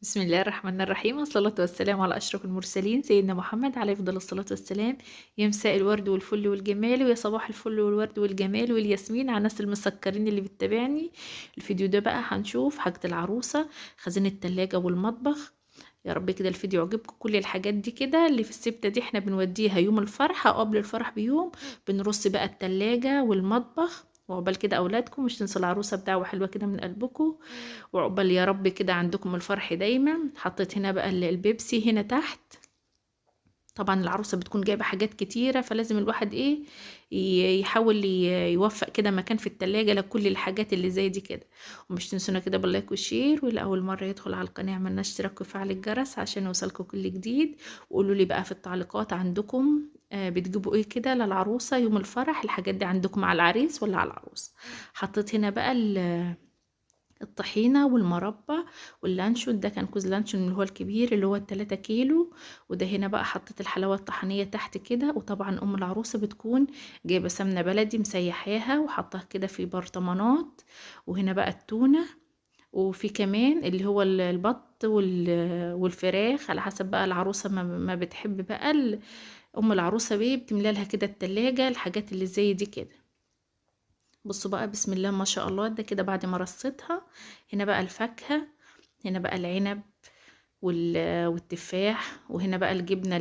بسم الله الرحمن الرحيم، والصلاة والسلام على أشرف المرسلين سيدنا محمد عليه أفضل الصلاة والسلام. يا مساء الورد والفل والجمال، ويا صباح الفل والورد والجمال والياسمين على الناس المسكرين اللي بتتابعني. الفيديو ده بقى هنشوف حاجة العروسة، خزينة التلاجة والمطبخ. يا رب كده الفيديو يعجبكم. كل الحاجات دي كده اللي في السبتة دي احنا بنوديها يوم الفرح أو قبل الفرح بيوم، بنرص بقى التلاجة والمطبخ. وعقبال كده أولادكم، مش تنسوا العروسة بدعوة حلوة كده من قلبكم، وعقبال يا رب كده عندكم الفرح دايما. حطيت هنا بقى البيبسي هنا تحت. طبعا العروسة بتكون جايبة حاجات كتيرة، فلازم الواحد يحاول يوفق كده مكان في التلاجة لكل الحاجات اللي زي دي كده. ومش تنسونا كده بال like وال share، واللي أول مرة يدخل على القناة عملنا اشتراك وفعل الجرس عشان يوصلكم كل جديد. وقولوا لي بقى في التعليقات عندكم، بتجيبوا ايه كده للعروسة يوم الفرح؟ الحاجات دي عندكم على العريس ولا على العروس؟ حطيت هنا بقى الطحينة والمربى واللانشون، ده كان كوز لانشون اللي هو الكبير اللي هو التلاتة كيلو. وده هنا بقى حطيت الحلاوة الطحينية تحت كده. وطبعا أم العروسة بتكون جايبة سمنة بلدي مسيحاها وحطها كده في برطمانات. وهنا بقى التونة، وفي كمان اللي هو البط والفراخ على حسب بقى العروسة ما بتحب بقى. أم العروسة بيه بتملى لها كده التلاجة الحاجات اللي زي دي كده. بصوا بقى بسم الله ما شاء الله، ده كده بعد ما رصيتها. هنا بقى الفاكهة، هنا بقى العنب والتفاح، وهنا بقى الجبنة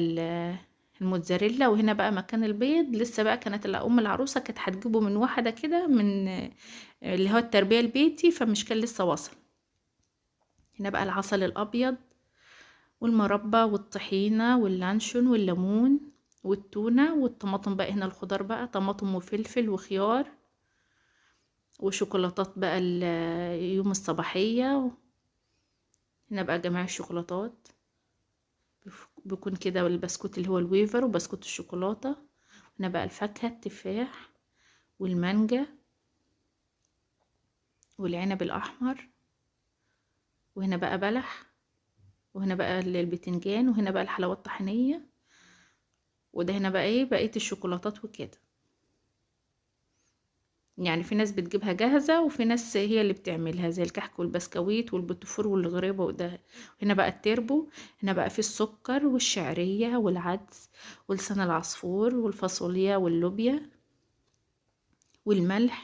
الموتزاريلا، وهنا بقى مكان البيض. لسه بقى كانت أم العروسة كانت هتجيبه من واحدة كده من اللي هو التربية البيتي، فمش كان لسه وصل. هنا بقى العسل الأبيض والمربى والطحينة واللانشون والليمون والتونة والطماطم بقى. هنا الخضار بقى طماطم وفلفل وخيار وشوكولاتات بقى يوم الصباحية. هنا بقى جميع الشوكولاتات، بيكون كده البسكوت اللي هو الويفر وبسكوت الشوكولاتة. هنا بقى الفاكهة التفاح والمانجا والعنب الأحمر، وهنا بقى بلح، وهنا بقى البتنجان، وهنا بقى الحلاوة الطحينية، وده هنا بقى بقية الشوكولاتات وكده. في ناس بتجيبها جاهزة وفي ناس هي اللي بتعملها زي الكحك والبسكويت والبوتفور والغريبة وده. هنا بقى التربو، هنا بقى في السكر والشعرية والعدس ولسان العصفور والفاصوليا واللوبيا والملح.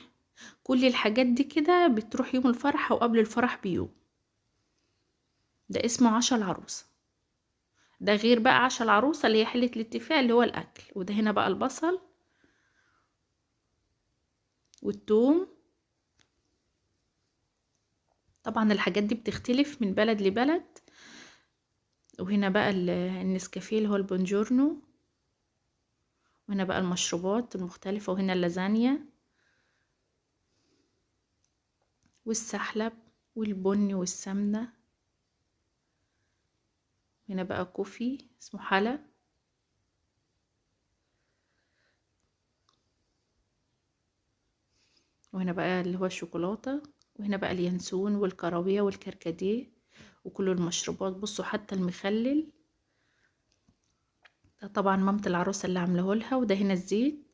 كل الحاجات دي كده بتروح يوم الفرح أو قبل الفرح بيوم. ده اسمه عشاء العروسة، ده غير بقى عشاء العروسة اللي هي حلة الاتفاق اللي هو الأكل. وده هنا بقى البصل والثوم. طبعا الحاجات دي بتختلف من بلد لبلد. وهنا بقى النسكافيه اللي هو البونجورنو، وهنا بقى المشروبات المختلفة، وهنا اللازانيا والسحلب والبن والسمنة. هنا بقى كوفي اسمه حلا. وهنا بقى اللي هو الشوكولاتة، وهنا بقى اليانسون والكراوية والكركديه وكل المشروبات. بصوا حتى المخلل ده طبعا مامة العروسة اللي عاملاه لها. وده هنا الزيت،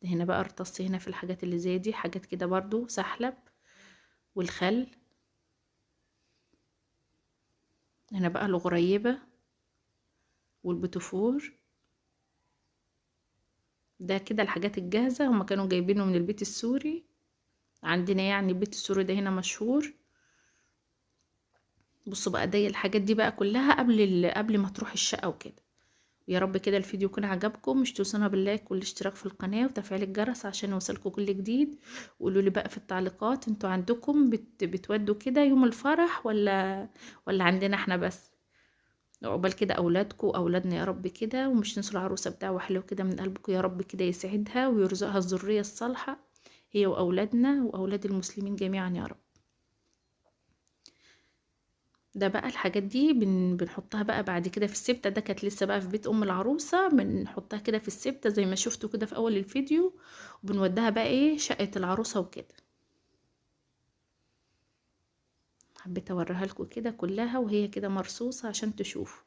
ده هنا بقى ارتص هنا في الحاجات اللي زي دي، حاجات كده برضو سحلب والخل. هنا بقى الغريبة والبوتفور. ده كده الحاجات الجاهزة هما كانوا جايبينه من البيت السوري عندنا، البيت السوري ده هنا مشهور. بصوا بقى دي الحاجات دي بقى كلها قبل ما تروح الشقة وكده. ويا رب كده الفيديو يكون عجبكم، مش تنسونا باللايك والاشتراك في القناة وتفعيل الجرس عشان يوصلكم كل جديد. وقولوا لي بقى في التعليقات انتوا عندكم بتودوا كده يوم الفرح ولا عندنا احنا بس؟ عقبال كده اولادكم واولادنا يا رب كده. ومش تنسوا العروسه بدعوه حلوه كده من قلبكم يا رب كده يسعدها ويرزقها الذريه الصالحه هي واولادنا واولاد المسلمين جميعا يا رب. ده بقى الحاجات دي بنحطها بقى بعد كده في السبته. ده كانت لسه بقى في بيت ام العروسه، بنحطها كده في السبته زي ما شفتوا كده في اول الفيديو، وبنوديها بقى شقه العروسه وكده. حبيت اوريها لكم كده كلها وهي كده مرصوصه عشان تشوفوا.